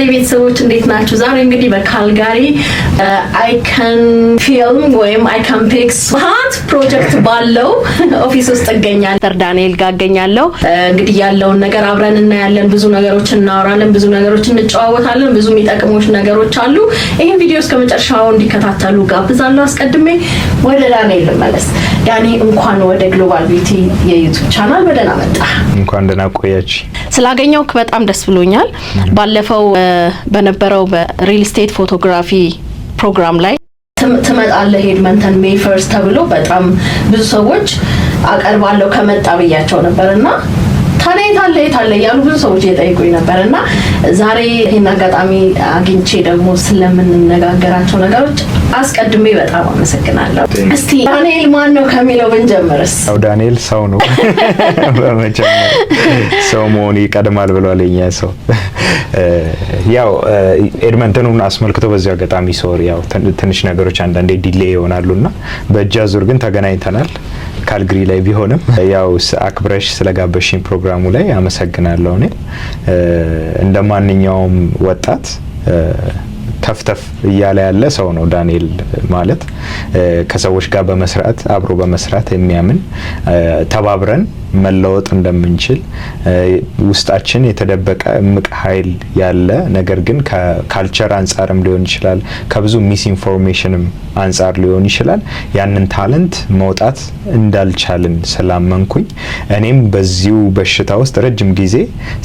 የቻናል ቤተሰቦች፣ እንዴት ናችሁ? ዛሬ እንግዲህ በካልጋሪ Icon Film ወይም Icon Pics hot project ባለው office ውስጥ እገኛለሁ። ሚስተር ዳንኤል ጋር እገኛለሁ። እንግዲህ ያለውን ነገር አብረን እናያለን። ብዙ ነገሮች እናወራለን፣ ብዙ ነገሮች እንጨዋወታለን፣ ብዙ የሚጠቅሙ ነገሮች አሉ። ይህን ቪዲዮ እስከ መጨረሻው እንዲከታተሉ ጋብዛለሁ። አስቀድሜ ወደ ዳንኤል ልመለስ። ዳኒ፣ እንኳን ወደ Global Beauty የ YouTube channel በደህና መጣህ። እንኳን ደህና ቆያችሁ። ስላገኘሁህ በጣም ደስ ብሎኛል። ባለፈው በነበረው በ real estate photography ፕሮግራም ላይ ትመጣለህ ኤድመንተን May 1 ተብሎ በጣም ብዙ ሰዎች አቀርባለሁ ከመጣ ብያቸው ነበር እና ታዲያ የታለ የታለ እያሉ ብዙ ሰዎች እየጠየቁኝ ነበር እና ዛሬ ይህን አጋጣሚ አግኝቼ ደግሞ ስለምንነጋገራቸው ነገሮች አስቀድሜ በጣም አመሰግናለሁ። እስቲ ዳንኤል ማን ነው ከሚለው ብንጀምርስ? ያው ዳንኤል ሰው ነው። በመጀመሪያ ሰው መሆኑ ይቀድማል ብሏል የኛ ሰው። ያው ኤድመንተኑን አስመልክቶ በዚሁ አጋጣሚ sorry፣ ያው ትንሽ ነገሮች አንዳንዴ delay ይሆናሉና በእጅ አዙር ግን ተገናኝተናል። ካልግሪ ላይ ቢሆንም ያው አክብረሽ ስለጋበዝሽኝ ፕሮግራሙ ላይ አመሰግናለሁ። እኔ እንደ ማንኛውም ወጣት ተፍተፍ እያለ ያለ ሰው ነው ዳንኤል ማለት። ከሰዎች ጋር በመስራት፣ አብሮ በመስራት የሚያምን፣ ተባብረን መለወጥ እንደምንችል፣ ውስጣችን የተደበቀ እምቅ ኃይል ያለ፣ ነገር ግን ከ culture አንጻርም ሊሆን ይችላል፣ ከብዙ misinformation ም አንጻር ሊሆን ይችላል፣ ያንን talent መውጣት እንዳልቻልን ስላመንኩኝ እኔም በዚሁ በሽታ ውስጥ ረጅም ጊዜ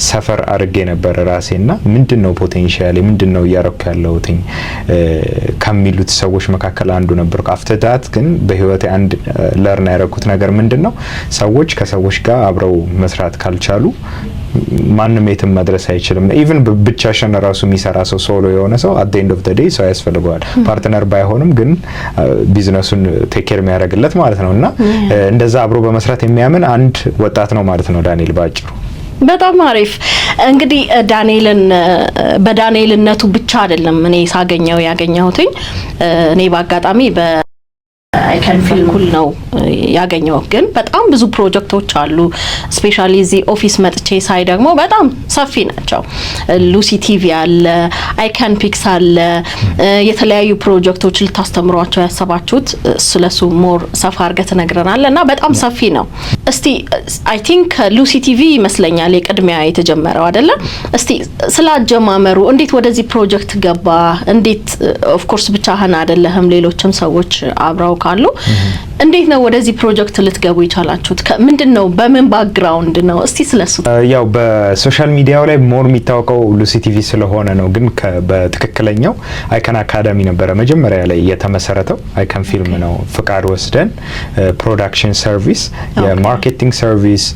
suffer አድርጌ ነበር ራሴና ምንድን ነው potential፣ ምንድን ነው እያረኩ ያለሁትኝ ከሚሉት ሰዎች መካከል አንዱ ነበርኩ። After that ግን በህይወቴ አንድ learn ያደረኩት ነገር ምንድን ነው? ሰዎች ከሰዎች ጋር አብረው መስራት ካልቻሉ ማንም የትም መድረስ አይችልም። Even ብቻሽን ራሱ የሚሰራ ሰው፣ solo የሆነ ሰው at the end of the day ሰው ያስፈልገዋል። Partner ባይሆንም ግን ቢዝነሱን take care የሚያደርግለት ማለት ነው። እና እንደዛ አብሮ በመስራት የሚያምን አንድ ወጣት ነው ማለት ነው ዳንኤል ባጭሩ። በጣም አሪፍ። እንግዲህ ዳንኤልን በዳንኤልነቱ ብቻ አይደለም እኔ ሳገኘው ያገኘሁትኝ። እኔ በአጋጣሚ በ Icon Film በኩል ነው ያገኘው። ግን በጣም ብዙ ፕሮጀክቶች አሉ። Especially እዚህ office መጥቼ ሳይ ደግሞ በጣም ሰፊ ናቸው። Lucy TV አለ፣ Icon Pics አለ፣ የተለያዩ ፕሮጀክቶች ልታስተምሯቸው ያሰባችሁት ስለሱ more ሰፋ አድርገህ ትነግረናለህ እና በጣም ሰፊ ነው። እስቲ I think Lucy TV ይመስለኛል የቅድሚያ የተጀመረው አይደለ? እስቲ ስለ አጀማመሩ፣ እንዴት ወደዚህ ፕሮጀክት ገባ? እንዴት፣ of course ብቻህን አይደለህም፣ ሌሎችም ሰዎች አብረው ካሉ እንዴት ነው ወደዚህ ፕሮጀክት ልትገቡ የቻላችሁት? ምንድን ነው? በምን background ነው? እስቲ ስለሱ። ያው በ social media ው ላይ more የሚታወቀው Lucy TV ስለሆነ ነው። ግን በትክክለኛው Icon Academy ነበረ መጀመሪያ ላይ የተመሰረተው። Icon Film ነው ፍቃድ ወስደን production service፣ የ marketing service፣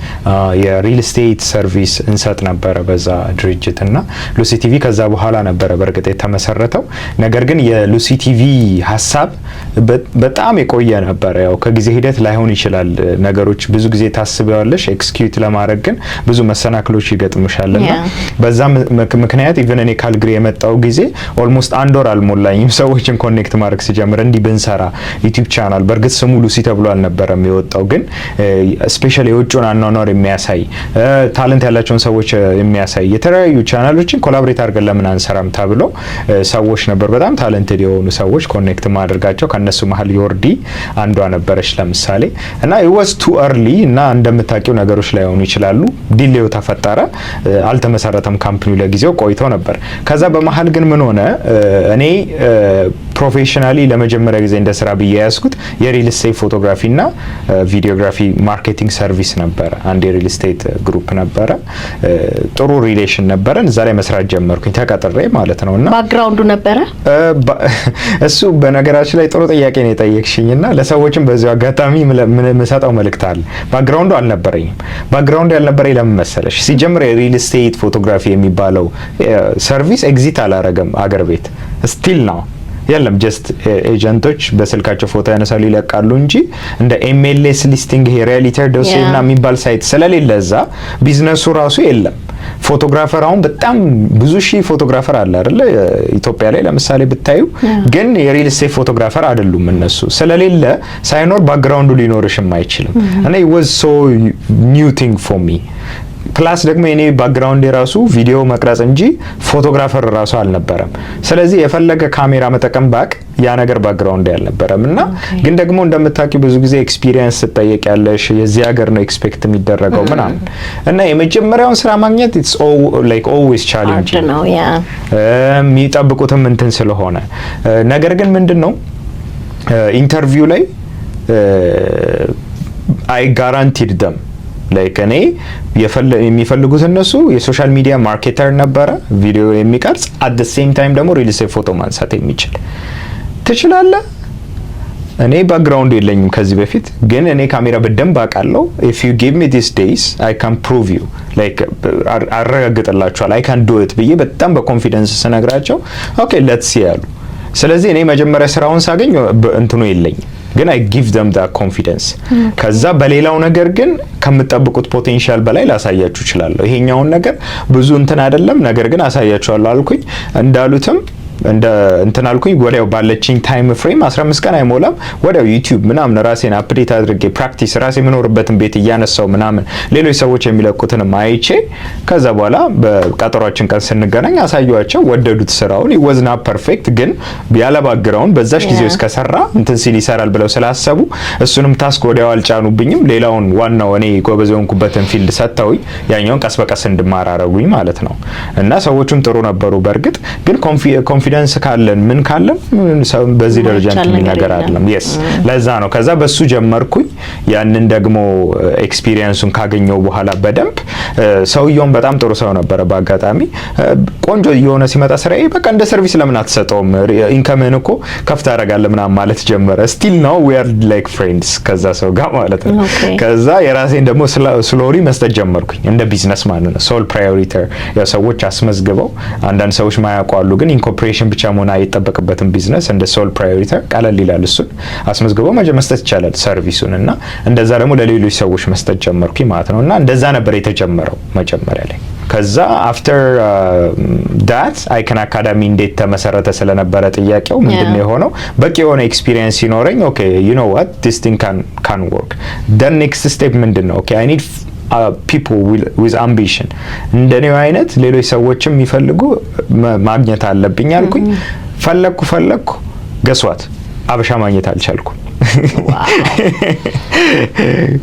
የ real estate service እንሰጥ ነበረ በዛ ድርጅት እና Lucy TV ከዛ በኋላ ነበረ በእርግጥ የተመሰረተው። ነገር ግን የ Lucy TV ሀሳብ በጣም የቆየ ነበረ። ያው ከጊዜ ሂደት ላይሆን ይችላል፣ ነገሮች ብዙ ጊዜ ታስቢዋለሽ፣ execute ለማድረግ ግን ብዙ መሰናክሎች ይገጥሙሻል እና በዛ ምክንያት even እኔ ካልግሪ የመጣው ጊዜ almost አንድ ወር አልሞላኝም ሰዎችን connect ማድረግ ሲጀምር እንዲህ ብንሰራ YouTube channel። በእርግጥ ስሙ ሉሲ ተብሎ አልነበረም የወጣው፣ ግን especially የውጭውን አኗኗር የሚያሳይ፣ talent ያላቸውን ሰዎች የሚያሳይ የተለያዩ channel ኦችን collaborate አድርገን ለምን አንሰራም ተብሎ ሰዎች ነበር፣ በጣም talented የሆኑ ሰዎች connect ማድረጋቸው። ከነሱ መሀል ዮርዲ አንዷ ነበረች ለምሳሌ። እና it was too early እና እንደምታውቂው ነገሮች ላይሆኑ ይችላሉ። Delay ው ተፈጠረ፣ አልተመሰረተም። Company ው ለጊዜው ቆይቶ ነበር። ከዛ በመሀል ግን ምን ሆነ? እኔ professionally ለመጀመሪያ ጊዜ እንደ ስራ ብዬ ያዝኩት የ real estate photography እና videography marketing service ነበረ። አንድ የ real estate group ነበረ። ጥሩ relation ነበረን። እዛ ላይ መስራት ጀመርኩኝ ተቀጥሬ ማለት ነው። እና Background ኡ ነበረ? እሱ በነገራችን ላይ ጥሩ ጥያቄ ነው የጠየቅሽኝ እና ለሰዎችም በዚሁ አጋጣሚ የምሰጠው መልእክት አለ። Background ኡ አልነበረኝም። Background ኡ ያልነበረኝ ለምን መሰለሽ? ሲጀምር የ real estate photography የሚባለው service exist አላረገም አገር ቤት፣ still now የለም። Just agent ኦች በስልካቸው ፎቶ ያነሳሉ፣ ይለቃሉ እንጂ እንደ MLS listing፣ ይሄ realtor dot ca እና የሚባል site ስለሌለ እዛ ቢዝነሱ ራሱ የለም። Photographer አሁን በጣም ብዙ ሺህ photographer አለ አይደለ? ኢትዮጵያ ላይ ለምሳሌ ብታዩ፣ ግን የ real estate photographer አይደሉም እነሱ። ስለሌለ ሳይኖር background ኡ ሊኖርሽም አይችልም። እና it was so new thing for me። Plus ደግሞ የኔ background የራሱ ቪዲዮ መቅረጽ እንጂ photographer ራሱ አልነበረም። ስለዚህ የፈለገ ካሜራ መጠቀም ባቅ ያ ነገር background አልነበረም። እና ግን ደግሞ እንደምታውቂው ብዙ ጊዜ experience ስጠየቅ ያለሽ የዚህ ሀገር ነው expect የሚደረገው ምናምን። እና የመጀመሪያውን ስራ ማግኘት it's like always challenge ነው። የሚጠብቁትም እንትን ስለሆነ። ነገር ግን ምንድን ነው፣ interview ላይ I guaranteed them like እኔ የሚፈልጉት እነሱ የ social media marketer ነበረ፣ ቪዲዮ የሚቀርጽ፣ at the same time ደግሞ real estate ፎቶ ማንሳት የሚችል። ትችላለህ። እኔ background የለኝም ከዚህ በፊት፣ ግን እኔ ካሜራ በደንብ አውቃለሁ። If you give me these days, I can prove you, like አረጋግጥላችኋል I can do it ብዬ በጣም በ confidence ስነግራቸው okay, let's see አሉ። ስለዚህ እኔ መጀመሪያ ስራውን ሳገኝ እንትኑ የለኝም፣ ግን I give them that confidence። ከዛ በሌላው ነገር ግን ከምትጠብቁት potential በላይ ላሳያችሁ እችላለሁ። ይሄኛውን ነገር ብዙ እንትን አይደለም፣ ነገር ግን አሳያችኋለሁ አልኩኝ። እንዳሉትም እንደ እንትን አልኩኝ። ወዲያው ባለችኝ time frame 15 ቀን አይሞላም፣ ወዲያው YouTube ምናምን ራሴን update አድርጌ practice ራሴ የምኖርበትን ቤት እያነሳው ምናምን ሌሎች ሰዎች የሚለቁትንም አይቼ ከዛ በኋላ በቀጠሯችን ቀን ስንገናኝ አሳየኋቸው። ወደዱት ስራውን። Was not perfect፣ ግን ያለ background በዛች ጊዜ ውስጥ ከሰራ እንትን ሲል ይሰራል ብለው ስላሰቡ እሱንም task ወዲያው አልጫኑብኝም። ሌላውን ዋናው እኔ ጎበዝ የሆንኩበትን field ሰጥተውኝ ያኛውን ቀስ በቀስ እንድማር አረጉኝ ማለት ነው። እና ሰዎቹም ጥሩ ነበሩ። በእርግጥ ግን confidence ካለን ምን ካለን በዚህ ደረጃ እንትን የሚል ነገር አይደለም። Yes፣ ለዛ ነው። ከዛ በሱ ጀመርኩኝ። ያንን ደግሞ experience ኡን ካገኘው በኋላ በደንብ ሰውየውን በጣም ጥሩ ሰው ነበረ። በአጋጣሚ ቆንጆ እየሆነ ሲመጣ ስራዬ በቃ እንደ service ለምን አትሰጠውም? Income ህን እኮ ከፍ ታደርጋለህ ምናምን ማለት ጀመረ። Still now we are like friends ከዛ ሰው ጋር ማለት ነው። ከዛ የራሴን ደግሞ slowly መስጠት ጀመርኩኝ እንደ ቢዝነስ ማለት ነው። Sole proprietor ያው ሰዎች አስመዝግበው፣ አንዳንድ ሰዎች ማያውቁ አሉ፣ ግን incorporation ብቻ መሆን አይጠበቅበትም። ቢዝነስ እንደ sole proprietor ቀለል ይላል። እሱን አስመዝግበው መስጠት ይቻላል service ኡን። እና እንደዛ ደግሞ ለሌሎች ሰዎች መስጠት ጀመርኩኝ ማለት ነው። እና እንደዛ ነበር የተጀመረው መጀመሪያ ላይ። ከዛ after that አይከን አካዳሚ እንዴት ተመሰረተ ስለነበረ ጥያቄው፣ ምንድን ነው የሆነው? በቂ የሆነ experience ሲኖረኝ okay, you know what, this thing can work, then next step ምንድን ነው? Okay, I need people with ambition፣ እንደኔው አይነት ሌሎች ሰዎችም የሚፈልጉ ማግኘት አለብኝ አልኩኝ። ፈለግኩ ፈለግኩ፣ guess what፣ አበሻ ማግኘት አልቻልኩም።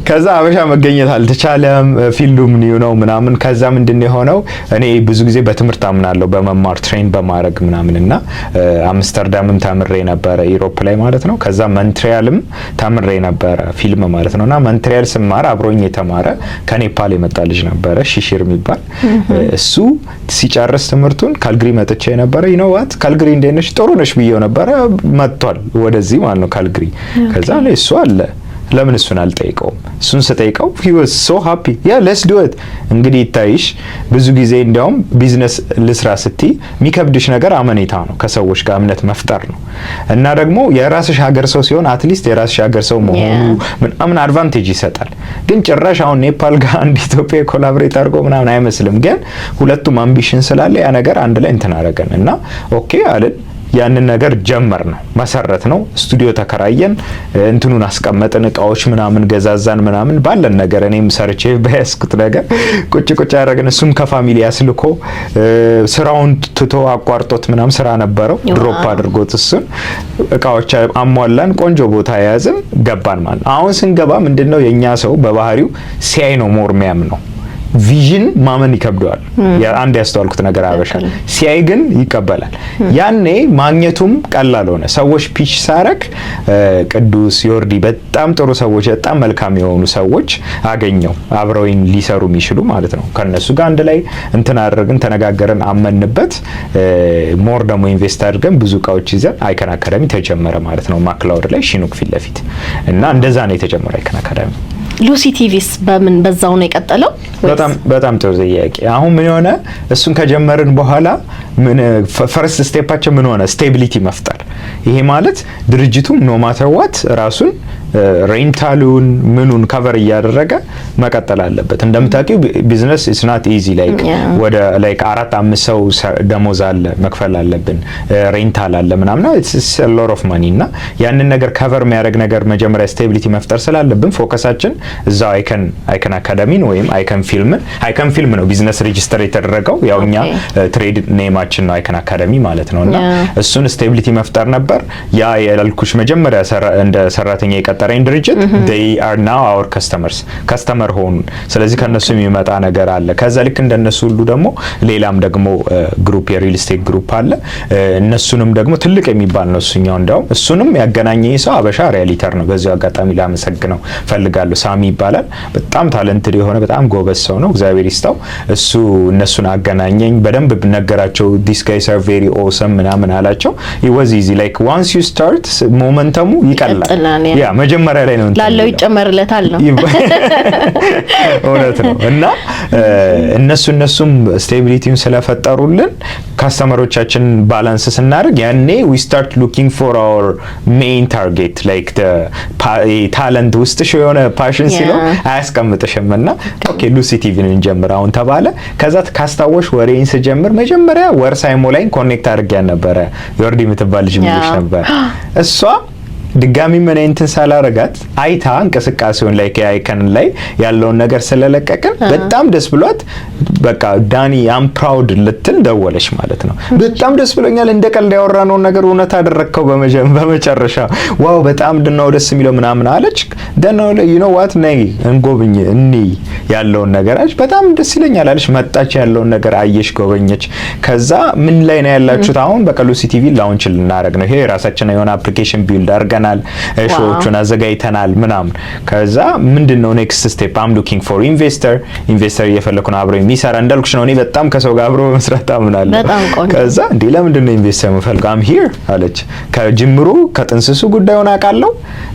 ከዛ አበሻ መገኘት አልተቻለም። Field ኡም new ነው ምናምን። ከዛ ምንድን ነው የሆነው? እኔ ብዙ ጊዜ በትምህርት አምናለሁ፣ በመማር train በማድረግ ምናምን። እና አምስተርዳምም ተምሬ ነበረ Europe ላይ ማለት ነው። ከዛ ሞንትሪያልም ተምሬ ነበረ ፊልም ማለት ነው። እና ሞንትሪያል ስማር አብሮኝ የተማረ ከኔፓል የመጣ ልጅ ነበረ ሺሽር የሚባል። እሱ ሲጨርስ ትምህርቱን ካልግሪ መጥቼ ነበረ። You know what፣ ካልግሪ እንዴት ነሽ? ጥሩ ነሽ ብዬው ነበረ። መጥቷል ወደዚህ ማለት ነው ካልግሪ። ከዛ እሱ አለ፣ ለምን እሱን አልጠይቀውም? እሱን ስጠይቀው he was so happy, yeah, let's do it። እንግዲህ ይታይሽ፣ ብዙ ጊዜ እንዲያውም ቢዝነስ ልስራ ስትይ የሚከብድሽ ነገር አመኔታ ነው፣ ከሰዎች ጋር እምነት መፍጠር ነው። እና ደግሞ የራስሽ ሀገር ሰው ሲሆን at least የራስሽ ሀገር ሰው መሆኑ ምናምን advantage ይሰጣል። ግን ጭራሽ አሁን ኔፓል ጋር አንድ ኢትዮጵያ collaborate አድርጎ ምናምን አይመስልም። ግን ሁለቱም ambition ስላለ ያ ነገር አንድ ላይ እንትን አደረገን እና okay አልን። ያንን ነገር ጀመርነው፣ መሰረትነው። ስቱዲዮ ተከራየን፣ እንትኑን አስቀመጥን፣ እቃዎች ምናምን ገዛዛን ምናምን፣ ባለን ነገር እኔም ሰርቼ በያዝኩት ነገር ቁጭ ቁጭ ያደረግን። እሱም ከ family አስልኮ ስራውን ትቶ አቋርጦት ምናምን ስራ ነበረው፣ drop አድርጎት እሱን እቃዎች አሟላን፣ ቆንጆ ቦታ የያዝን፣ ገባን ማለት ነው። አሁን ስንገባ ምንድነው፣ የእኛ ሰው በባህሪው ሲያይ ነው more የሚያምነው። Vision ማመን ይከብደዋል። አንድ ያስተዋልኩት ነገር አበሻ ሲያይ ግን ይቀበላል። ያኔ ማግኘቱም ቀላል ሆነ። ሰዎች pitch ሳረግ ቅዱስ፣ ዮርዲ በጣም ጥሩ ሰዎች፣ በጣም መልካም የሆኑ ሰዎች አገኘው፣ አብረውኝ ሊሰሩ የሚችሉ ማለት ነው። ከነሱ ጋር አንድ ላይ እንትን አደረግን፣ ተነጋገርን፣ አመንበት። More ደግሞ invest አድርገን ብዙ እቃዎች ይዘን አይከን አካዳሚ ተጀመረ ማለት ነው። ማክላውድ ላይ ሺኑክ ፊት ለፊት። እና እንደዛ ነው የተጀመረ አይከን አካዳሚ። ሉሲ ቲቪስ በምን በዛው ነው የቀጠለው? በጣም በጣም ጥሩ ጥያቄ። አሁን ምን ሆነ፣ እሱን ከጀመርን በኋላ ምን first step ኣችን ምን ሆነ? Stability መፍጠር። ይሄ ማለት ድርጅቱ no matter what ራሱን Rental ኡን ምኑን cover እያደረገ መቀጠል አለበት። እንደምታውቂው business it's not easy፣ like ወደ like አራት አምስት ሰው ደሞዝ አለ መክፈል አለብን፣ rental አለ ምናምን፣ it's a lot of money። እና ያንን ነገር cover የሚያደርግ ነገር መጀመሪያ stability መፍጠር ስላለብን focus ኣችን እዛው አይከን አካዳሚን ወይም አይከን ፊልምን፣ አይከን ፊልም ነው business register የተደረገው፣ ያው እኛ trade name ኣችን ነው አይከን አካዳሚ ማለት ነው። እና እሱን stability መፍጠር ነበር። ያ ያልኩሽ መጀመሪያ እንደ ሰራተኛ የቀጠረኝ ድርጅት they are now our customers፣ customer ሆኑ። ስለዚህ ከነሱ የሚመጣ ነገር አለ። ከዛ ልክ እንደነሱ ሁሉ ደግሞ ሌላም ደግሞ group፣ የ real estate group አለ። እነሱንም ደግሞ ትልቅ የሚባል ነው እሱኛው። እንዲያውም እሱንም ያገናኘኝ ሰው አበሻ realtor ነው። በዚሁ አጋጣሚ ላመሰግነው ፈልጋለሁ። ሳሚ ይባላል። በጣም talented የሆነ በጣም ጎበዝ ሰው ነው። እግዚአብሔር ይስጠው። እሱ እነሱን አገናኘኝ። በደንብ ነገራቸው። "These guys are very awesome" ምናምን አላቸው። It was easy፣ like once you start momentum ኡ ይቀላል። Yeah፣ መጀመሪያ ላይ ነው። ላለው ይጨመርለታል ነው። እውነት ነው። እና እነሱም stability ውን ስለፈጠሩልን customer ኦቻችን balance ስናደርግ ያኔ we start looking for our main target፣ like talent ውስጥሽ የሆነ passion ሲለው አያስቀምጥሽም። እና okay፣ ሉሲ ቲቪን እንጀምር አሁን ተባለ። ከዛ ካስታወሽ ወሬን ስጀምር መጀመሪያ ወር ሳይሞላኝ connect አድርጊያን ነበረ፣ ዮርዲ የምትባል ልጅ ምልሽ ነበር። እሷ ድጋሚ ምን እንትን ሳላረጋት አይታ እንቅስቃሴውን ላይ አይከን ላይ ያለውን ነገር ስለለቀቅን በጣም ደስ ብሏት በቃ "ዳኒ፣ I'm proud" ልትል ደወለች ማለት ነው። "በጣም ደስ ብሎኛል፣ እንደ ቀልድ ያወራነውን ነገር እውነት አደረግከው በመጨረሻ፣ wow፣ በጣም ድናው ደስ የሚለው" ምናምን አለች። Then "You know what፣ ነይ እንጎብኝ እኒ ያለውን ነገር" አለች። "በጣም ደስ ይለኛል" አለች። መጣች፣ ያለውን ነገር አየሽ፣ ጎበኘች። ከዛ "ምን ላይ ነው ያላችሁት አሁን?" "በቃ ሉሲ ቲቪ launch ልናደርግ ነው። ይሄ የራሳችን የሆነ application build አድርገናል፣ show ዎቹን አዘጋጅተናል" ምናምን። ከዛ "ምንድን ነው next step?" "I'm looking for investor፣ investor እየፈለኩ ነው አብሮ የሚሰራ።" እንዳልኩሽ ነው፣ እኔ በጣም ከሰው ጋር አብሮ መስራት አምናለሁ። ከዛ "እንዴ፣ ለምንድን ነው investor የምፈልገው? I'm here" አለች። "ከጅምሩ ከጥንስሱ ጉዳዩን አውቃለሁ፣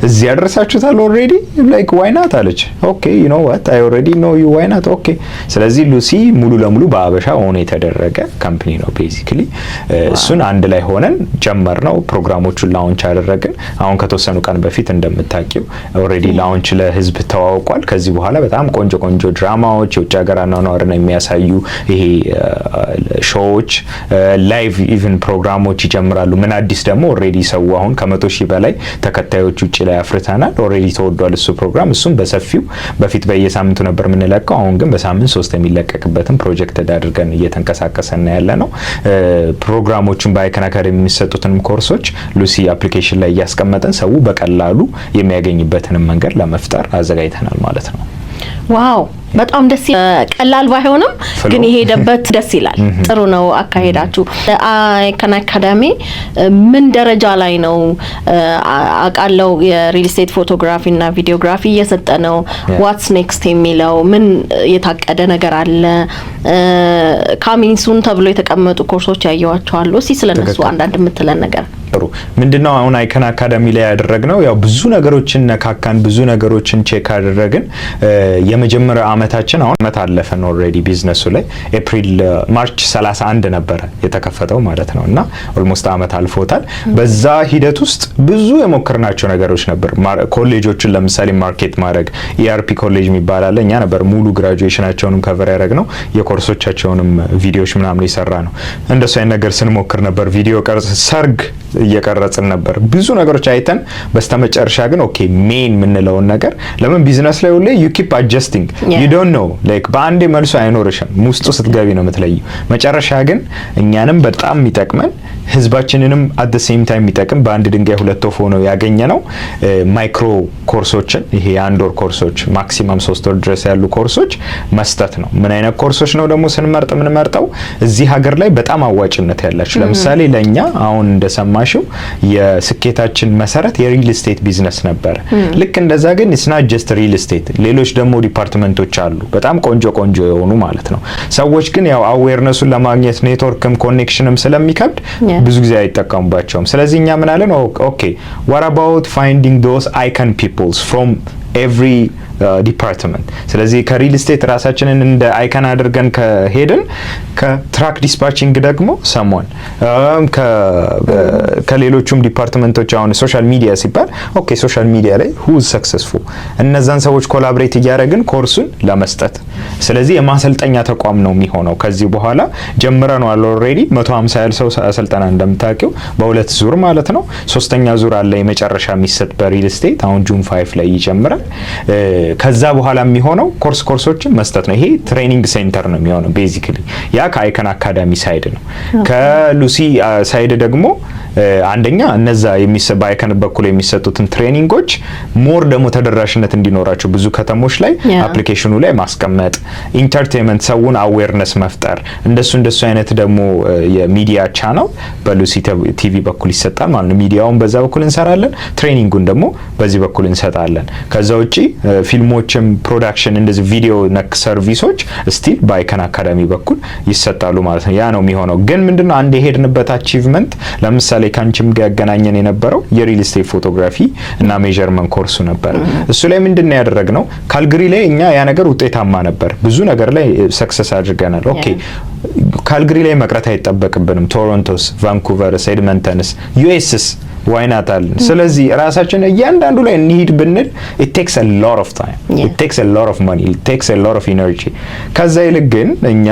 እዚህ ያደረሳችሁታል already፣ like why not?" አለች። "Okay, you know what, I already know you, why not? Okay።" ስለዚህ ሉሲ ሙሉ ለሙሉ በአበሻ own የተደረገ company ነው basically። እሱን አንድ ላይ ሆነን ጀመርነው። ፕሮግራሞቹን launch አደረግን። አሁን ከተወሰኑ ቀን በፊት እንደምታውቂው already launch ለህዝብ ተዋውቋል። ከዚህ በኋላ በጣም ቆንጆ ቆንጆ ድራማዎች፣ የውጭ ሀገር አኗኗርን የሚያሳዩ ይሄ show ዎች፣ live even ፕሮግራሞች ይጀምራሉ። ምን አዲስ ደግሞ already ሰው አሁን ከ100,000 በላይ ተከታዮች ውጭ ላይ አፍርተናል። Already ተወዷል እሱ ፕሮግራም። እሱም በሰፊው በፊት በየሳምንቱ ነበር የምንለቀው። አሁን ግን በሳምንት ሶስት የሚለቀቅበትን ፕሮጀክት አድርገን እየተንቀሳቀሰን ያለ ነው። ፕሮግራሞቹን በአይከን አካዳሚ የሚሰጡትንም ኮርሶች ሉሲ application ላይ እያስቀመጥን ሰው በቀላሉ የሚያገኝበትንም መንገድ ለመፍጠር አዘጋጅተናል ማለት ነው። Wow፣ በጣም ደስ፣ ቀላል ባይሆንም ግን የሄደበት ደስ ይላል። ጥሩ ነው አካሄዳችሁ። አይከን አካዳሚ ምን ደረጃ ላይ ነው? አውቃለሁ የ real estate photography እና videography እየሰጠ ነው። What's next የሚለው ምን የታቀደ ነገር አለ? Coming soon ተብሎ የተቀመጡ ኮርሶች ያየዋቸው አሉ። እስኪ ስለነሱ አንዳንድ የምትለን ነገር። ጥሩ፣ ምንድነው አሁን አይከን አካዳሚ ላይ ያደረግነው? ያው ብዙ ነገሮችን ነካካን፣ ብዙ ነገሮችን check አደረግን። የመጀመሪያው አመታችን አሁን አመት አለፈን already ቢዝነሱ ላይ፣ April March 31 ነበረ የተከፈተው ማለት ነው እና almost አመት አልፎታል። በዛ ሂደት ውስጥ ብዙ የሞከርናቸው ነገሮች ነበር። ኮሌጆችን ለምሳሌ market ማድረግ፣ ERP ኮሌጅ የሚባል አለ። እኛ ነበር ሙሉ graduation ኣቸውንም cover ያደረግነው፣ የኮርሶቻቸውንም ቪዲዮዎች ምናምን የሰራነው። እንደሱ አይነት ነገር ስንሞክር ነበር። ቪዲዮ ቀርጽ፣ ሰርግ እየቀረጽን ነበር። ብዙ ነገሮች አይተን በስተመጨረሻ ግን okay፣ main የምንለውን ነገር፣ ለምን ቢዝነስ ላይ ሁሌ you keep adjusting፣ you don't know፣ like በአንዴ መልሶ አይኖርሽም። ውስጡ ስትገቢ ነው የምትለዩ። መጨረሻ ግን እኛንም በጣም የሚጠቅመን ህዝባችንንም at the same time የሚጠቅም፣ በአንድ ድንጋይ ሁለት ወፍ ሆነው ያገኘነው micro ኮርሶችን፣ ይሄ የአንድ ወር ኮርሶች፣ maximum 3 ወር ድረስ ያሉ ኮርሶች መስጠት ነው። ምን አይነት ኮርሶች ነው ደግሞ ስንመርጥ የምንመርጠው? እዚህ ሀገር ላይ በጣም አዋጭነት ያላቸው። ለምሳሌ ለእኛ አሁን እንደሰማሽው የስኬታችን መሰረት የ real estate business ነበረ። ልክ እንደዛ ግን it's not just real estate፣ ሌሎች ደግሞ department ኦች አሉ በጣም ቆንጆ ቆንጆ የሆኑ ማለት ነው። ሰዎች ግን ያው awareness ኡን ለማግኘት network ም connection ም ስለሚከብድ ብዙ ጊዜ አይጠቀሙባቸውም። ስለዚህ እኛ ምን አለን? Okay, what about finding those icon peoples from every department። ስለዚህ ከ real estate ራሳችንን እንደ አይከን አድርገን ከሄድን፣ ከ truck dispatching ደግሞ someone፣ ከሌሎቹም department ኦች፣ አሁን social media ሲባል okay social media ላይ who's successful፣ እነዛን ሰዎች collaborate እያደረግን ኮርሱን ለመስጠት፣ ስለዚህ የማሰልጠኛ ተቋም ነው የሚሆነው። ከዚህ በኋላ ጀምረነዋል። Already 150 ያህል ሰው አሰልጠና እንደምታውቂው በሁለት ዙር ማለት ነው። ሶስተኛ ዙር አለ የመጨረሻ የሚሰጥ በ real estate፣ አሁን June 5 ላይ ይጀምራል። ከዛ በኋላ የሚሆነው ኮርሶችን መስጠት ነው። ይሄ training center ነው የሚሆነው basically። ያ ከአይከን አካዳሚ side ነው። ከሉሲ side ደግሞ አንደኛ እነዛ በአይከን በኩል የሚሰጡትን training ኦች more ደግሞ ተደራሽነት እንዲኖራቸው ብዙ ከተሞች ላይ application ኑ ላይ ማስቀመጥ፣ entertainment፣ ሰውን awareness መፍጠር፣ እንደሱ እንደሱ አይነት ደግሞ የሚዲያ ቻናል በሉሲ ቲቪ በኩል ይሰጣል ማለት ነው። ሚዲያውን በዛ በኩል እንሰራለን፣ training ኡን ደግሞ በዚህ በኩል እንሰጣለን። ከዛ ውጪ ፊልሞችም production፣ እንደዚህ ቪዲዮ ነክ service ኦች still በአይከን አካዳሚ በኩል ይሰጣሉ ማለት ነው። ያ ነው የሚሆነው። ግን ምንድነው አንድ የሄድንበት achievement፣ ለምሳሌ ከአንቺም ጋር ያገናኘን የነበረው የ real estate photography እና measurement ኮርሱ ነበር። እሱ ላይ ምንድነው ያደረግነው? ካልግሪ ላይ እኛ ያ ነገር ውጤታማ ነበር። ብዙ ነገር ላይ success አድርገናል። Okay ካልግሪ ላይ መቅረት አይጠበቅብንም። ቶሮንቶስ፣ ቫንኩቨርስ፣ ኤድመንተንስ፣ US ስ why not አልን። ስለዚህ ራሳችን እያንዳንዱ ላይ እንሂድ ብንል it takes a lot of time, it takes a lot of money, it takes a lot of energy። ከዛ ይልቅ ግን እኛ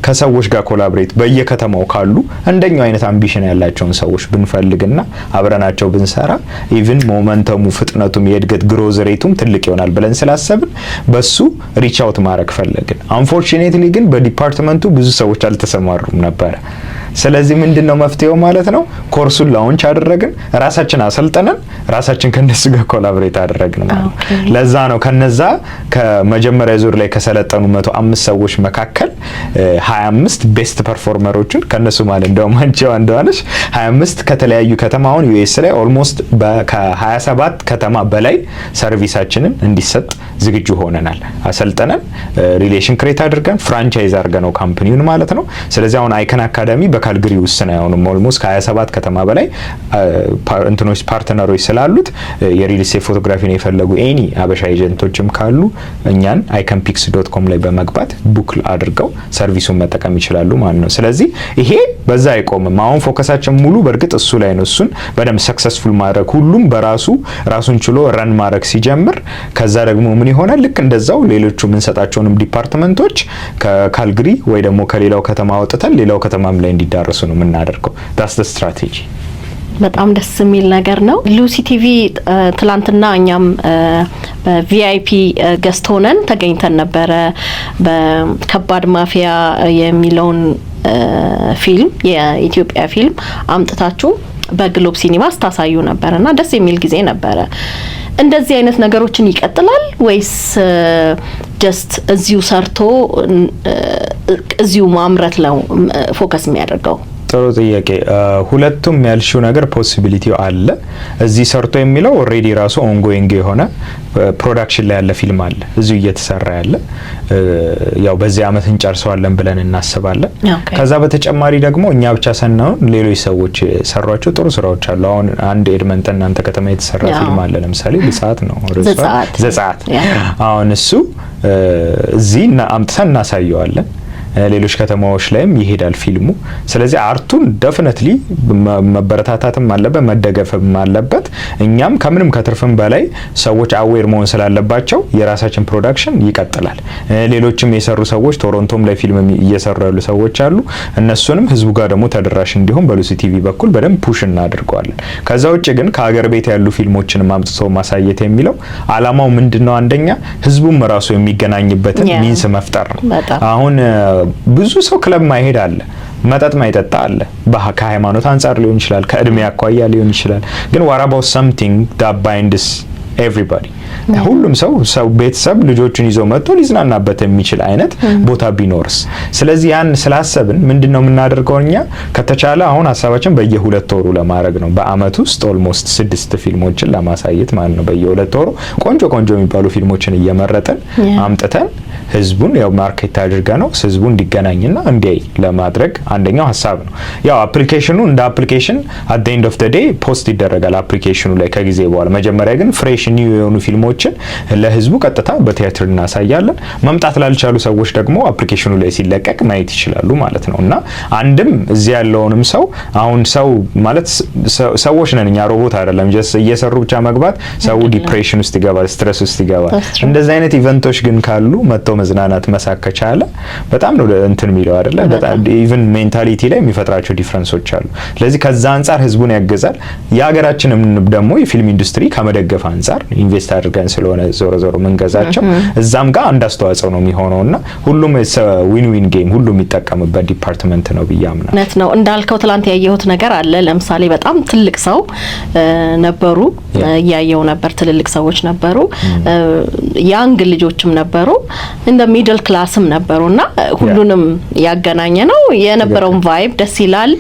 ከሰዎች ጋር collaborate፣ በየከተማው ካሉ እንደኛው አይነት ambition ያላቸውን ሰዎች ብንፈልግና አብረናቸው ብንሰራ even momentum ኡ፣ ፍጥነቱም፣ የእድገት growth rate ኡም ትልቅ ይሆናል ብለን ስላሰብን በሱ reach out ማድረግ ፈለግን። Unfortunately ግን በ department ኡ ብዙ ሰዎች አልተሰማሩም ነበረ። ስለዚህ ምንድን ነው መፍትሄው ማለት ነው? ኮርሱን launch አደረግን፣ ራሳችን አሰልጠነን ራሳችን ከነሱ ጋር collaborate አደረግን ማለት ነው። ለዛ ነው ከነዛ ከመጀመሪያ ዙር ላይ ከሰለጠኑ 105 ሰዎች መካከል 25 best performer ኦችን፣ ከነሱ ማለት እንደውም አንቺ አንዷ ነሽ። 25 ከተለያዩ ከተማ፣ አሁን US ላይ almost ከ27 ከተማ በላይ service ኣችንን እንዲሰጥ ዝግጁ ሆነናል። አሰልጠነን፣ relation create አድርገን፣ franchise አድርገነው company ውን ማለት ነው። ስለዚህ አሁን አይከን አካዳሚ በካልግሪ ውስን አይሆኑም። Almost ከ27 ከተማ በላይ እንትኖች partner ኦች ስላሉት የ real estate photography ን የፈለጉ any አበሻ agent ኦችም ካሉ እኛን iconpics.com ላይ በመግባት book አድርገው service ኡን መጠቀም ይችላሉ ማለት ነው። ስለዚህ ይሄ በዛ አይቆምም። አሁን focus ኣችን ሙሉ በእርግጥ እሱ ላይ ነው። እሱን በደንብ successful ማድረግ፣ ሁሉም በራሱ ራሱን ችሎ run ማድረግ ሲጀምር ከዛ ደግሞ ምን ይሆናል? ልክ እንደዛው ሌሎቹ የምንሰጣቸውንም department ኦች ከካልግሪ ወይ ደግሞ ከሌላው ከተማ አውጥተን ሌላው ከተማም ላይ እንዲዳረሱ ነው የምናደርገው። That's the strategy። በጣም ደስ የሚል ነገር ነው። ሉሲ ቲቪ ትላንትና እኛም በ VIP guest ሆነን ተገኝተን ነበረ። በከባድ ማፊያ የሚለውን ፊልም፣ የኢትዮጵያ ፊልም አምጥታችሁ በግሎብ ሲኒማ ስታሳዩ ነበር እና ደስ የሚል ጊዜ ነበረ። እንደዚህ አይነት ነገሮችን ይቀጥላል ወይስ just እዚሁ ሰርቶ እዚሁ ማምረት ነው focus የሚያደርገው? ጥሩ ጥያቄ። ሁለቱም ያልሽው ነገር possibility ው አለ። እዚህ ሰርቶ የሚለው already ራሱ ongoing የሆነ production ላይ ያለ ፊልም አለ፣ እዚሁ እየተሰራ ያለ፣ ያው በዚህ አመት እንጨርሰዋለን ብለን እናስባለን። ከዛ በተጨማሪ ደግሞ እኛ ብቻ ሳንሆን ሌሎች ሰዎች የሰሯቸው ጥሩ ስራዎች አሉ። አሁን አንድ ኤድመንተን እናንተ ከተማ የተሰራ ፊልም አለ። ለምሳሌ ልጻት ነው፣ ዘጸአት። አሁን እሱ እዚህ አምጥተን እናሳየዋለን። ሌሎች ከተማዎች ላይም ይሄዳል ፊልሙ። ስለዚህ art ኡን definitely መበረታታትም አለበት፣ መደገፍም አለበት። እኛም ከምንም ከትርፍም በላይ ሰዎች aware መሆን ስላለባቸው የራሳችን production ይቀጥላል። ሌሎችም የሰሩ ሰዎች፣ ቶሮንቶም ላይ ፊልም እየሰሩ ያሉ ሰዎች አሉ። እነሱንም ህዝቡ ጋር ደግሞ ተደራሽ እንዲሆን በሉሲ ቲቪ በኩል በደንብ push እናደርገዋለን። ከዛ ውጭ ግን ከሀገር ቤት ያሉ ፊልሞችን አምጥቶ ማሳየት የሚለው አላማው ምንድነው? አንደኛ ህዝቡም ራሱ የሚገናኝበትን means መፍጠር ነው። አሁን ብዙ ሰው ክለብ ማይሄድ አለ፣ መጠጥ ማይጠጣ አለ። ከሃይማኖት አንጻር ሊሆን ይችላል፣ ከእድሜ አኳያ ሊሆን ይችላል። ግን what about something that binds everybody? ሁሉም ሰው ቤተሰብ ልጆቹን ይዞ መጥቶ ሊዝናናበት የሚችል አይነት ቦታ ቢኖርስ? ስለዚህ ያን ስላሰብን ምንድነው የምናደርገው እኛ? ከተቻለ አሁን ሀሳባችን በየ2 ወሩ ለማድረግ ነው። በአመት ውስጥ almost ስድስት ፊልሞችን ለማሳየት ማለት ነው። በየ2 ወሩ ቆንጆ ቆንጆ የሚባሉ ፊልሞችን እየመረጥን አምጥተን ህዝቡን ያው market አድርገን ነው ህዝቡ እንዲገናኝና እንዲያይ ለማድረግ አንደኛው ሀሳብ ነው። ያው application ኑ እንደ application at end of the day post ይደረጋል application ኑ ላይ ከጊዜ በኋላ። መጀመሪያ ግን fresh new የሆኑ ፊልሞችን ፊልሞችን ለህዝቡ ቀጥታ በቲያትር እናሳያለን። መምጣት ላልቻሉ ሰዎች ደግሞ application ኑ ላይ ሲለቀቅ ማየት ይችላሉ ማለት ነው። እና አንድም እዚህ ያለውንም ሰው፣ አሁን ሰው ማለት ሰዎች ነን እኛ፣ ሮቦት አይደለም። Just እየሰሩ ብቻ መግባት ሰው depression ውስጥ ይገባል፣ stress ውስጥ ይገባል። እንደዚህ አይነት event ኦች ግን ካሉ መጥቶ መዝናናት፣ መሳቅ ከቻለ በጣም ነው እንትን የሚለው አይደለ? በጣም even mentality ላይ የሚፈጥራቸው difference ኦች አሉ። ስለዚህ ከዛ አንጻር ህዝቡን ያግዛል። የሀገራችንም ደግሞ የፊልም ኢንዱስትሪ ከመደገፍ አንጻር invest አድርገን ስለሆነ ዞሮ ዞሮ ምንገዛቸው እዛም ጋር አንድ አስተዋጽኦ ነው የሚሆነው እና ሁሉም win win game፣ ሁሉም የሚጠቀምበት department ነው ብዬ አምናለሁ። እውነት ነው እንዳልከው፣ ትላንት ያየሁት ነገር አለ። ለምሳሌ በጣም ትልቅ ሰው ነበሩ፣ እያየው ነበር። ትልልቅ ሰዎች ነበሩ፣ young ልጆችም ነበሩ፣ እንደ middle class ም ነበሩ እና ሁሉንም ያገናኘ ነው። የነበረውን vibe ደስ ይላል።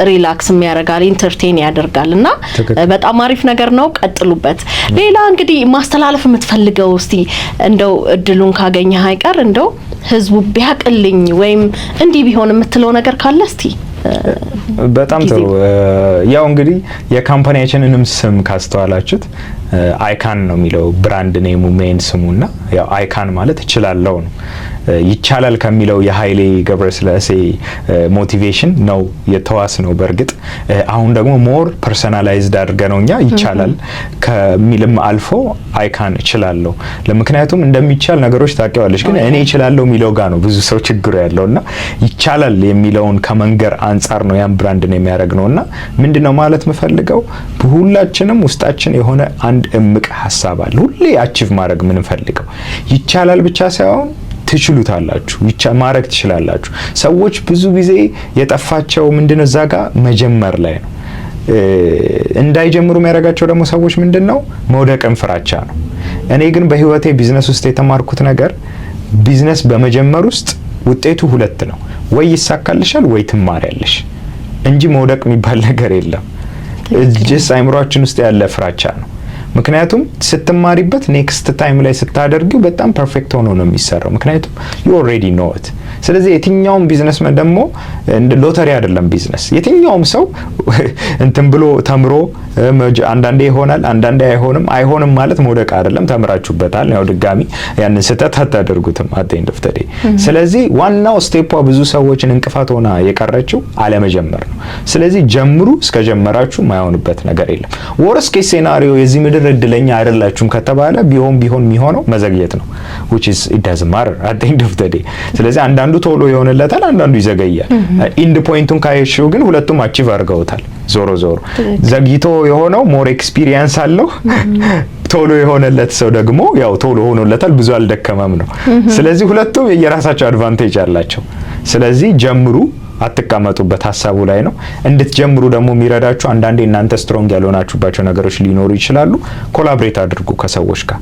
Relax ም ያደርጋል፣ entertain ያደርጋል እና በጣም አሪፍ ነገር ነው። ቀጥሉበት። ሌላ እንግዲህ ማስተላለፍ የምትፈልገው እስቲ እንደው እድሉን ካገኘህ አይቀር እንደው ህዝቡ ቢያቅልኝ ወይም እንዲህ ቢሆን የምትለው ነገር ካለ እስቲ። በጣም ጥሩ። ያው እንግዲህ የ company ያችንንም ስም ካስተዋላችሁት I Can ነው የሚለው brand name ኡ፣ main ስሙና ያው I can ማለት እችላለሁ ነው። ይቻላል ከሚለው የኃይሌ ገብረስላሴ motivation ነው የተዋስ ነው። በእርግጥ አሁን ደግሞ more personalized አድርገን ነው እኛ ይቻላል ከሚልም አልፎ I can፣ እችላለሁ። ለምክንያቱም እንደሚቻል ነገሮች ታውቂዋለሽ፣ ግን እኔ እችላለሁ የሚለው ጋር ነው ብዙ ሰው ችግሩ ያለው እና ይቻላል የሚለውን ከመንገር አንጻር ነው ያን brand ነው የሚያደርግ ነው። እና ምንድነው ማለት የምፈልገው፣ ሁላችንም ውስጣችን የሆነ አንድ እምቅ ሀሳብ አለ፣ ሁሌ achieve ማድረግ የምንፈልገው። ይቻላል ብቻ ሳይሆን ትችሉታላችሁ፣ ማድረግ ትችላላችሁ። ሰዎች ብዙ ጊዜ የጠፋቸው ምንድነው? እዛ ጋር መጀመር ላይ ነው። እንዳይጀምሩ የሚያደርጋቸው ደግሞ ሰዎች ምንድን ነው? መውደቅን ፍራቻ ነው። እኔ ግን በህይወቴ ቢዝነስ ውስጥ የተማርኩት ነገር ቢዝነስ በመጀመር ውስጥ ውጤቱ ሁለት ነው። ወይ ይሳካልሻል ወይ ትማሪያለሽ እንጂ መውደቅ የሚባል ነገር የለም። Just አይምሯችን ውስጥ ያለ ፍራቻ ነው። ምክንያቱም ስትማሪበት next time ላይ ስታደርጊው በጣም perfect ሆኖ ነው የሚሰራው። ምክንያቱም you already know it። ስለዚህ የትኛውም ቢዝነስ ደግሞ ሎተሪ አይደለም ቢዝነስ። የትኛውም ሰው እንትን ብሎ ተምሮ አንዳንዴ ይሆናል፣ አንዳንዴ አይሆንም። አይሆንም ማለት መውደቅ አይደለም። ተምራችሁበታል። ያው ድጋሚ ያንን ስህተት አታደርጉትም at the end of the day። ስለዚህ ዋናው step ኧ ብዙ ሰዎችን እንቅፋት ሆና የቀረችው አለመጀመር ነው። ስለዚህ ጀምሩ። እስከጀመራችሁ ማይሆንበት ነገር የለም። Worst case scenario የዚህ ምድር እድለኛ አይደላችሁም ከተባለ ቢሆን ቢሆን የሚሆነው መዘግየት ነው፣ which is it doesn't matter at the end of the day። ስለዚህ አንዳንዱ ቶሎ ይሆንለታል፣ አንዳንዱ ይዘገያል። End point ኡን ካየሽው ግን ሁለቱም achieve አድርገውታል። ዞሮ ዞሮ ዘግይቶ የሆነው more experience አለው። ቶሎ የሆነለት ሰው ደግሞ ያው ቶሎ ሆኖለታል፣ ብዙ አልደከመም ነው። ስለዚህ ሁለቱም የየራሳቸው advantage አላቸው። ስለዚህ ጀምሩ፣ አትቀመጡበት ሀሳቡ ላይ ነው። እንድትጀምሩ ደግሞ የሚረዳችሁ አንዳንዴ እናንተ strong ያልሆናችሁባቸው ነገሮች ሊኖሩ ይችላሉ። Collaborate አድርጉ ከሰዎች ጋር።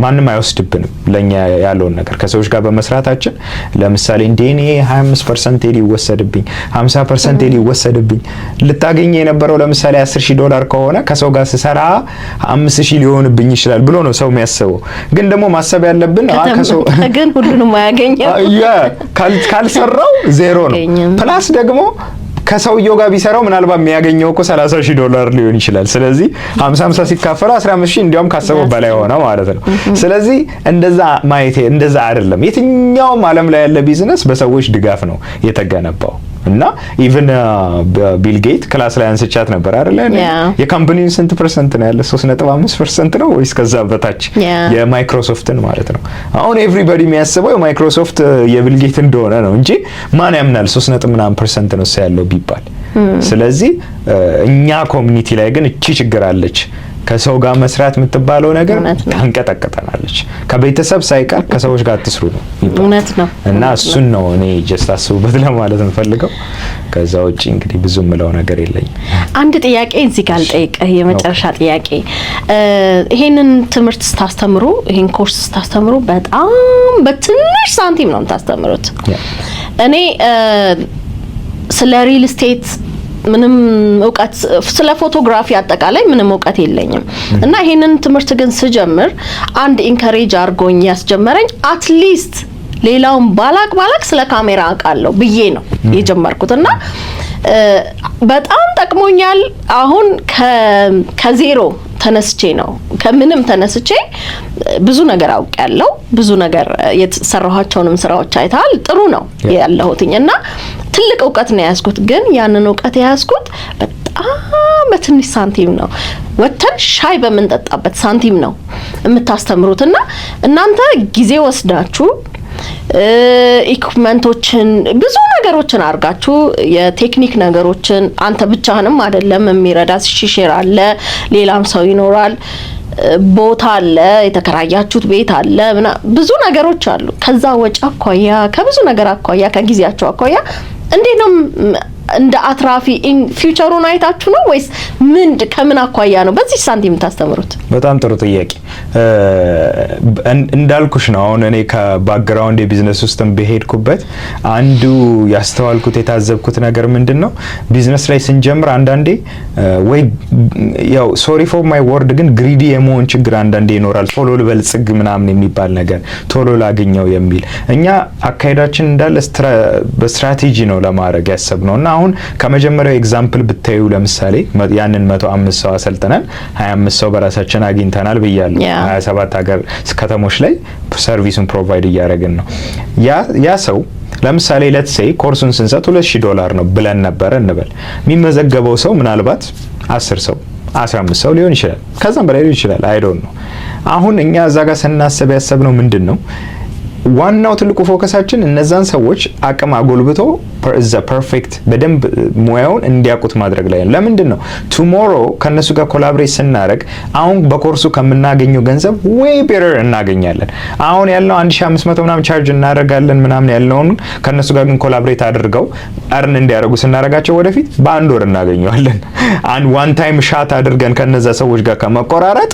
ማንም አይወስድብንም ለኛ ያለውን ነገር ከሰዎች ጋር በመስራታችን። ለምሳሌ እንደ እኔ 25% ሊወሰድብኝ፣ 50% ሊወሰድብኝ፣ ልታገኝ የነበረው ለምሳሌ 10 ሺህ ዶላር ከሆነ ከሰው ጋር ስሰራ 5 ሺህ ሊሆንብኝ ይችላል ብሎ ነው ሰው የሚያስበው። ግን ደግሞ ማሰብ ያለብን ከሰው ግን ሁሉንም አያገኝም። ካልሰራው ዜሮ ነው። Plus ደግሞ ከሰውየው ጋር ቢሰራው ምናልባት የሚያገኘው እኮ 30 ሺህ ዶላር ሊሆን ይችላል። ስለዚህ 50 50 ሲካፈሉ 15 ሺህ እንዲያውም ካሰበው በላይ ሆነ ማለት ነው። ስለዚህ እንደዛ ማየቴ እንደዛ አይደለም። የትኛውም ዓለም ላይ ያለ ቢዝነስ በሰዎች ድጋፍ ነው የተገነባው እና even ቢል ጌት class ላይ አንስቻት ነበር አይደለ? የ company ውን ስንት percent ነው ያለ? 3.5% ነው ወይስ ከዛ በታች የማይክሮሶፍትን ማለት ነው። አሁን everybody የሚያስበው የማይክሮሶፍት የቢል ጌት እንደሆነ ነው እንጂ ማን ያምናል 3 ነጥብ ምናምን percent ነው ያለው ቢባል። ስለዚህ እኛ community ላይ ግን እቺ ችግር አለች። ከሰው ጋር መስራት የምትባለው ነገር ታንቀጠቅጠናለች። ከቤተሰብ ሳይቀር ከሰዎች ጋር አትስሩ ነው። እውነት ነው። እና እሱን ነው እኔ just አስቡበት ለማለት የምፈልገው። ከዛ ውጭ እንግዲህ ብዙ የምለው ነገር የለኝም። አንድ ጥያቄ እዚህ ጋር ልጠይቅህ፣ የመጨረሻ ጥያቄ። ይሄንን ትምህርት ስታስተምሩ፣ ይሄን ኮርስ ስታስተምሩ በጣም በትንሽ ሳንቲም ነው የምታስተምሩት። እኔ ስለ real estate ምንም እውቀት፣ ስለ photography አጠቃላይ ምንም እውቀት የለኝም እና ይሄንን ትምህርት ግን ስጀምር አንድ encourage አድርጎኝ ያስጀመረኝ at least ሌላውን ባላቅ ባላቅ ስለ ካሜራ አውቃለሁ ብዬ ነው የጀመርኩት እና በጣም ጠቅሞኛል። አሁን ከዜሮ ተነስቼ ነው፣ ከምንም ተነስቼ ብዙ ነገር አውቄያለሁ። ብዙ ነገር የተሰራኋቸውንም ስራዎች አይተሃል። ጥሩ ነው ያለሁትኝ እና ትልቅ እውቀት ነው የያዝኩት። ግን ያንን እውቀት የያዝኩት በጣም በትንሽ ሳንቲም ነው። ወጥተን ሻይ በምንጠጣበት ሳንቲም ነው የምታስተምሩት። እና እናንተ ጊዜ ወስዳችሁ equipment ኦችን፣ ብዙ ነገሮችን አድርጋችሁ፣ የቴክኒክ ነገሮችን፣ አንተ ብቻህንም አይደለም፣ የሚረዳ ሺሼር አለ፣ ሌላም ሰው ይኖራል፣ ቦታ አለ፣ የተከራያችሁት ቤት አለ፣ ብዙ ነገሮች አሉ። ከዛ ወጪ አኳያ፣ ከብዙ ነገር አኳያ፣ ከጊዜያቸው አኳያ እንዴት ነው እንደ አትራፊ future ኡን አይታችሁ ነው ወይስ ምን ከምን አኳያ ነው በዚህ ሳንቲም የምታስተምሩት? በጣም ጥሩ ጥያቄ። እንዳልኩሽ ነው። አሁን እኔ ከ background የ business ውስጥም በሄድኩበት አንዱ ያስተዋልኩት፣ የታዘብኩት ነገር ምንድን ነው፣ ቢዝነስ ላይ ስንጀምር አንዳንዴ ወይ ያው sorry for my word ግን greedy የመሆን ችግር አንዳንዴ ይኖራል። ቶሎ ልበልጽግ ምናምን የሚባል ነገር፣ ቶሎ ላግኘው የሚል። እኛ አካሄዳችን እንዳለ በስትራቴጂ ነው ለማድረግ ያሰብነው። እና አሁን ከመጀመሪያው example ብታዩ፣ ለምሳሌ ያንን 105 ሰው አሰልጥነን 25 ሰው በራሳችን አግኝተናል ብያለሁ። 27 ሀገር ከተሞች ላይ service ኡን provide እያደረግን ነው። ያ ሰው ለምሳሌ let's say ኮርሱን ስንሰጥ 2000 ዶላር ነው ብለን ነበረ እንበል። የሚመዘገበው ሰው ምናልባት 10 ሰው፣ 15 ሰው ሊሆን ይችላል። ከዛም በላይ ሊሆን ይችላል። I don't know። አሁን እኛ እዛ ጋር ስናስብ ያሰብነው ምንድን ነው? ዋናው ትልቁ focus ኣችን እነዛን ሰዎች አቅም አጎልብቶ እዛ perfect በደንብ ሙያውን እንዲያውቁት ማድረግ ላይ ነው። ለምንድን ነው? Tomorrow ከእነሱ ጋር collaborate ስናደርግ አሁን በኮርሱ ከምናገኘው ገንዘብ way better እናገኛለን። አሁን ያልነው 1500 ምናምን charge እናደርጋለን ምናምን ያልነውን ከእነሱ ጋር ግን collaborate አድርገው earn እንዲያደርጉ ስናደርጋቸው ወደፊት በአንድ ወር እናገኘዋለን። አንድ one time shot አድርገን ከነዛ ሰዎች ጋር ከመቆራረጥ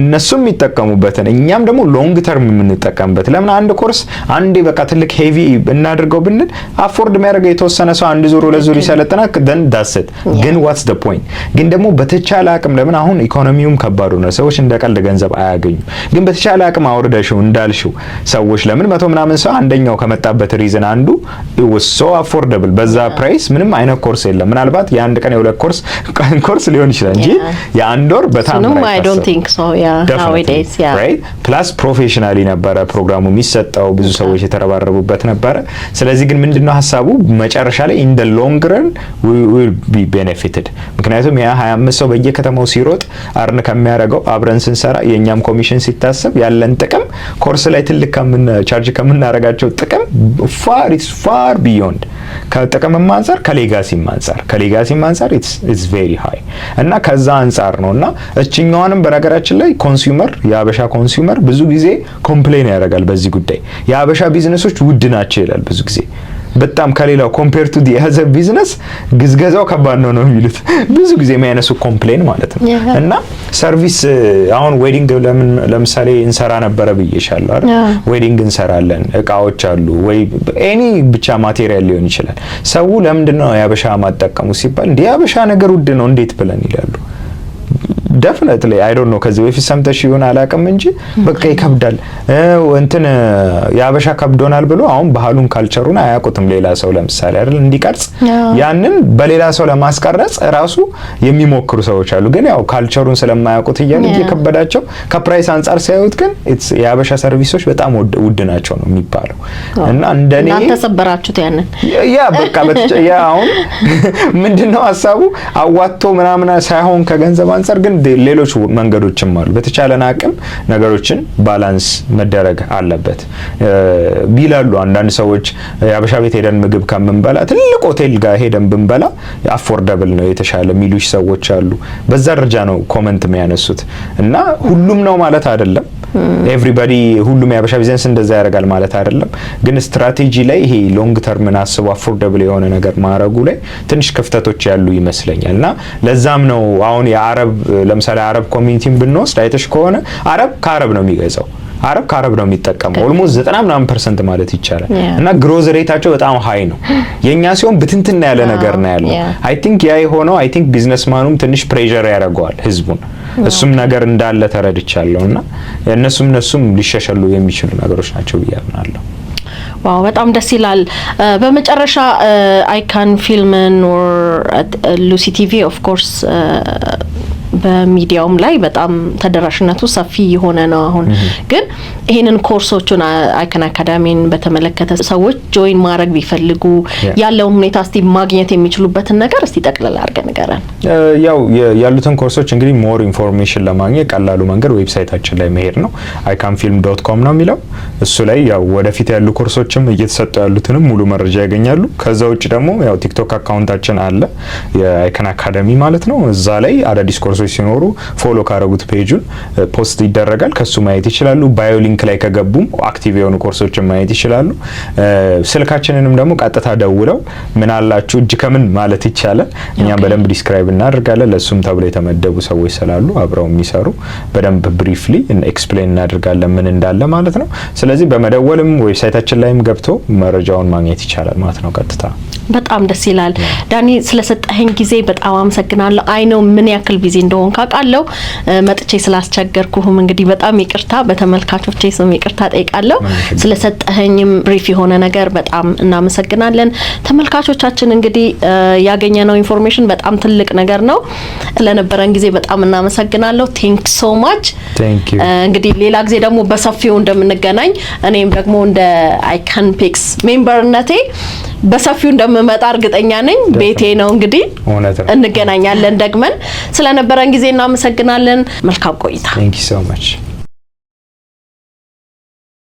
እነሱም የሚጠቀሙበትን እኛም ደግሞ long term የምንጠቀምበት። ለምን አንድ ኮርስ አንዴ በቃ ትልቅ heavy እናድርገው ብንል afford የሚያደርገው የተወሰነ ሰው አንድ ዙር ሁለት ዙር ይሰለጥናል፣ then that's it። ግን what's the point? ግን ደግሞ በተቻለ አቅም፣ ለምን አሁን ኢኮኖሚውም ከባዱ ነው፣ ሰዎች እንደ ቀልድ ገንዘብ አያገኙም። ግን በተቻለ አቅም አውርደሽው እንዳልሽው ሰዎች ለምን መቶ ምናምን ሰው አንደኛው ከመጣበት reason አንዱ so affordable፣ በዛ price ምንም አይነት ኮርስ የለም። ምናልባት የአንድ ቀን የሁለት ኮርስ ቀን ኮርስ ሊሆን ይችላል እንጂ የአንድ ወር በጣም plus professionally ነበረ ፕሮግራሙ የሚሰጠው፣ ብዙ ሰዎች የተረባረቡበት ነበረ። ስለዚህ ግን ምንድነው ሀሳቡ፣ መጨረሻ ላይ in the long run we'll be benefited። ምክንያቱም ያ 25 ሰው በየከተማው ሲሮጥ earn ከሚያደርገው አብረን ስንሰራ የእኛም ኮሚሽን ሲታሰብ ያለን ጥቅም ኮርስ ላይ ትልቅ charge ከምናደርጋቸው ጥቅም far, it's far beyond። ከጥቅምም አንጻር ከ legacy ም አንጻር it's very high። እና ከዛ አንጻር ነው። እና እችኛዋንም በነገራችን ላይ consumer፣ የአበሻ consumer ብዙ ጊዜ complain ያደርጋል በዚህ ጉዳይ። የአበሻ ቢዝነሶች ውድ ናቸው ይላል ብዙ ጊዜ። በጣም ከሌላው compare to the other business ግዝገዛው ከባድ ነው ነው የሚሉት ብዙ ጊዜ የሚያነሱ complain ማለት ነው። እና service አሁን wedding ለምን ለምሳሌ እንሰራ ነበረ ብዬሻለሁ አይደል? Wedding እንሰራለን፣ እቃዎች አሉ ወይ any ብቻ material ሊሆን ይችላል። ሰው ለምንድን ነው የአበሻ ማጠቀሙ ሲባል እንዲህ የአበሻ ነገር ውድ ነው እንዴት ብለን ይላሉ። Definitely, I don't know፣ ከዚህ በፊት ሰምተሽ ይሆን አላውቅም እንጂ በቃ ይከብዳል፣ እንትን የአበሻ ከብዶናል ብሎ አሁን ባህሉን culture ኡን አያውቁትም። ሌላ ሰው ለምሳሌ አይደል እንዲቀርጽ ያንን በሌላ ሰው ለማስቀረጽ ራሱ የሚሞክሩ ሰዎች አሉ። ግን ያው culture ኡን ስለማያውቁት እያሉ እየከበዳቸው ከ price አንጻር ሲያዩት ግን የአበሻ service ኦች በጣም ውድ ናቸው ነው የሚባለው። እና እንደኔ እናንተ ሰበራችሁት ያንን። Yeah፣ በቃ ያ አሁን ምንድነው ሀሳቡ፣ አዋጥቶ ምናምን ሳይሆን ከገንዘብ አንጻር ግን ሌሎች መንገዶችም አሉ። በተቻለን አቅም ነገሮችን balance መደረግ አለበት ይላሉ አንዳንድ ሰዎች። የአበሻ ቤት ሄደን ምግብ ከምንበላ ትልቅ ሆቴል ጋር ሄደን ብንበላ affordable ነው የተሻለ የሚሉሽ ሰዎች አሉ። በዛ ደረጃ ነው comment የሚያነሱት። እና ሁሉም ነው ማለት አይደለም። Everybody፣ ሁሉም የአበሻ ቢዝነስ እንደዛ ያደርጋል ማለት አይደለም። ግን ስትራቴጂ ላይ ይሄ long term ን አስቦ affordable የሆነ ነገር ማድረጉ ላይ ትንሽ ክፍተቶች ያሉ ይመስለኛል። እና ለዛም ነው አሁን የአረብ፣ ለምሳሌ አረብ community ን ብንወስድ፣ አይተሽ ከሆነ አረብ ከአረብ ነው የሚገዛው፣ አረብ ከአረብ ነው የሚጠቀመው almost 90 ምናምን percent ማለት ይቻላል። እና growth rate ኣቸው በጣም high ነው። የኛ ሲሆን ብትንትና ያለ ነገር ነው ያለው። I think ያ የሆነው I think businessman ኡም ትንሽ pressure ያደርገዋል ህዝቡን። እሱም ነገር እንዳለ ተረድቻለሁ። እና እነሱም ሊሻሻሉ የሚችሉ ነገሮች ናቸው ብዬ አምናለሁ። Wow፣ በጣም ደስ ይላል። በመጨረሻ አይካን ፊልምን or ሉሲ ቲቪ of course በሚዲያውም ላይ በጣም ተደራሽነቱ ሰፊ የሆነ ነው። አሁን ግን ይሄንን ኮርሶቹን አይከን አካዳሚን በተመለከተ ሰዎች join ማድረግ ቢፈልጉ ያለውን ሁኔታ እስቲ ማግኘት የሚችሉበትን ነገር እስቲ ጠቅልል አድርገህ ንገረን። ያው ያሉትን ኮርሶች እንግዲህ more information ለማግኘት ቀላሉ መንገድ website ኣችን ላይ መሄድ ነው። iconfilm.com ነው የሚለው። እሱ ላይ ያው ወደፊት ያሉ ኮርሶችም እየተሰጡ ያሉትንም ሙሉ መረጃ ያገኛሉ። ከዛ ውጭ ደግሞ ያው ቲክቶክ account ኣችን አለ፣ የአይከን አካዳሚ ማለት ነው። እዛ ላይ አዳዲስ ኮርሶች ሲኖሩ follow ካረጉት page ኡን post ይደረጋል። ከሱ ማየት ይችላሉ። Bio link ላይ ከገቡም active የሆኑ ኮርሶችን ማየት ይችላሉ። ስልካችንንም ደግሞ ቀጥታ ደውለው ምን አላችሁ እጅ ከምን ማለት ይቻላል። እኛም በደንብ describe እናደርጋለን። ለሱም ተብሎ የተመደቡ ሰዎች ስላሉ አብረው የሚሰሩ በደንብ briefly explain እናደርጋለን ምን እንዳለ ማለት ነው። ስለዚህ በመደወልም website ኣችን ላይም ገብቶ መረጃውን ማግኘት ይቻላል ማለት ነው ቀጥታ። በጣም ደስ ይላል። ዳኒ፣ ስለሰጠኸኝ ጊዜ በጣም አመሰግናለሁ። I know ምን ያክል busy እንደሆንክ አውቃለሁ። መጥቼ ስላስቸገርኩህም እንግዲህ በጣም ይቅርታ፣ በተመልካቾቼ ስም ይቅርታ ጠይቃለሁ። ስለሰጠኸኝም brief የሆነ ነገር በጣም እናመሰግናለን። ተመልካቾቻችን፣ እንግዲህ ያገኘነው information በጣም ትልቅ ነገር ነው። ስለነበረን ጊዜ በጣም እናመሰግናለሁ። Thank so much። እንግዲህ ሌላ ጊዜ ደግሞ በሰፊው እንደምንገናኝ፣ እኔም ደግሞ እንደ አይከን ፒክስ member ነቴ በሰፊው እንደምመጣ እርግጠኛ ነኝ። ቤቴ ነው እንግዲህ፣ እንገናኛለን ደግመን። ስለነበረን ጊዜ እናመሰግናለን። መልካም ቆይታ። Thank you so much.